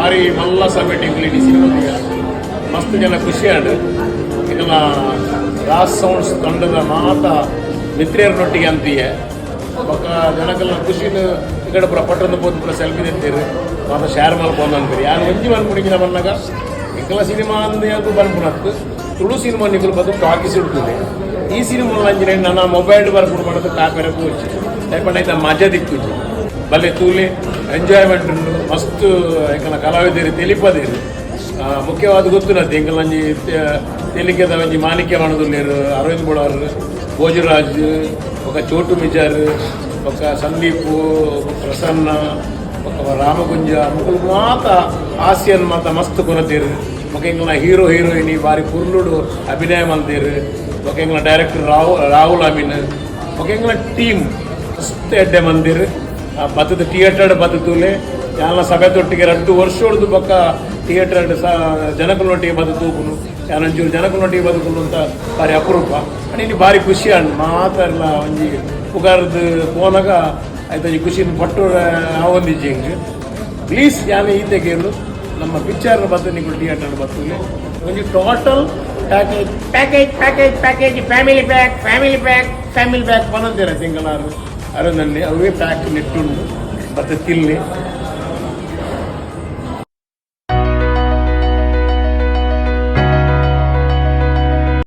ಭಾರಿ ಮಲ್ಲ ಸಭೆಟ್ ಎಂಕ್ಲೆಗ್ ಸಿನಿಮಾ ಮಸ್ತ್ ಜನ ಖುಷಿಯಾಡು. ಎಂಕಲ್ನ ರಾಜ್ ಸೌಂಡ್ಸ್ ತಂಡದ ಮಾತ ಮಿತ್ರಿಯರ್ನೊಟ್ಟಿಗೆ ಅಂತೀಯೆ. ಬೊಕ್ಕ ಜನಕಲ್ನ ಖುಷಿನ ಈ ಕಡೆ ಪೂರ ಪಟ್ಟೊಂದು ಪೋದು ಪೂರ ಸೆಲ್ಫಿ ತೆತ್ತೆರ್, ಮಾತ ಶೇರ್ ಮಲ್ಪೊಂದು ಅನ್ಪೆರ್. ಯಾನ್ ಒಂಜಿ ಮನ್ಪುನಿಂಚಿನ ಪನ್ನಗ, ಎಂಕಲ್ನ ಸಿನಿಮಾ ಅಂದ್ ಯಾಕು ಪನ್ಪುನತ್ತು, ತುಳು ಸಿನಿಮಾ ನಿಕುಲು ಬದು ಟಾಕೀಸ್ ಇಡ್ತದೆ. ಈ ಸಿನಿಮಾ ಅಂಚಿನ ನನ್ನ ಮೊಬೈಲ್ ಬರ್ಪುಡು ಮಾಡೋದು ಕಾಪೆರೆ ಪೋಚಿ ದಯಪಂಡ ಐತ ಮಜಾ ದಿಕ್ಕುಜಿ. ಬಲ್ಲೆ ತೂಲೆ, ಎಂಜಾಯ್ಮೆಂಟ್ ಉಂಡು ಮಸ್ತ್. ಎಂಕಲ್ನ ಕಲಾವಿದರು ತೆಲಿಪದೇರು. ಮುಖ್ಯವಾದ ಗೊತ್ತುನತ್ತೆ, ಎಂಕಲ್ನ ಒಂಜಿ ತೆಲಿಕೆದ ಒಂಜಿ ಮಾಣಿಕ್ಯ ಮಾಡೋದುಲ್ಲೇರು ಅರವಿಂದ್ ಬೋಳಾರ್, ಭೋಜರಾಜ್, ಬೊಕ್ಕ ಚೋಟು ಮಿಜಾರ್, ಬೊಕ್ಕ ಸಂದೀಪ್, ಪ್ರಸನ್ನ, ಬೊಕ್ಕ ರಾಮಗುಂಜ ಮುಕುಲು ಮಾತ ಹಾಸ್ಯನ್ ಮಾತ ಮಸ್ತ್ ಕೊನತೇರು. ಬೊಕ್ಕ ಎಂಕಲ್ನ ಹೀರೋ ಹೀರೋಯಿನಿ ಬಾರಿ ಪುರ್ಲುಡು ಅಭಿನಯ ಮಲ್ತೇರು. ಬೊಕ್ಕ ಎಂಕಲ್ನ ಡೈರೆಕ್ಟರ್ ರಾಹುಲ್ ಅಮೀನ್, ಬೊಕ್ಕ ಎಂಕಲ್ನ ಟೀಮ್ ಮಸ್ತ್ ಎಡ್ಡೆ ಮಂದಿರ್. ಬತ್ತದ ಥಿಯೇಟರ್ ಬತ್ತ ತೂಲೆ. ಯಾನ ಸಭೆ ತೊಟ್ಟಿಗೆ 2 ವರ್ಷ ಹೊಡ್ದು ಬೊಕ್ಕ ಥಿಯೇಟರ್ ಜನಕುಲೊಟ್ಟಿಗೆ ಬತ್ತು ತೂಪುನು. ಯಾನೊಂಚೂರು ಜನಕುಲೊಟ್ಟಿಗೆ ಬದುಕುನು ಅಂತ ಬಾರಿ ಅಪರೂಪ. ಇನ್ನು ಬಾರಿ ಖುಷಿ ಆಂಡ್. ಮಾತೆರ್ಲ ಒಂಜಿ ಪುಗಾರ್ದು ಪೋನಗ ಆಯ್ತು, ಒಂಜಿ ಖುಷಿನ ಪಟ್ಟು ಆವೊಂದಿಜ್ಜಿ ಎಂಕ್. ಪ್ಲೀಸ್, ಯಾನ ಈತೆ ಕೇಳು, ನಮ್ಮ ಪಿಕ್ಚರ್ ಬತ್ತು ನಿಕುಲು ಥಿಯೇಟರ್ ಬತ್ತುಲೆ. ಒಂಜಿ total package, package, package, package, family pack, family pack, family pack ಪನೊಂದಿರ ತಿಂಗಳಾರು ಅರೊಂದನ್ನಿ. ಅವೇ ಪ್ಯಾಕ್ ನೆಟ್ಟುಂಡು. ಬತ್ತೆ ತಿನ್ಲಿ.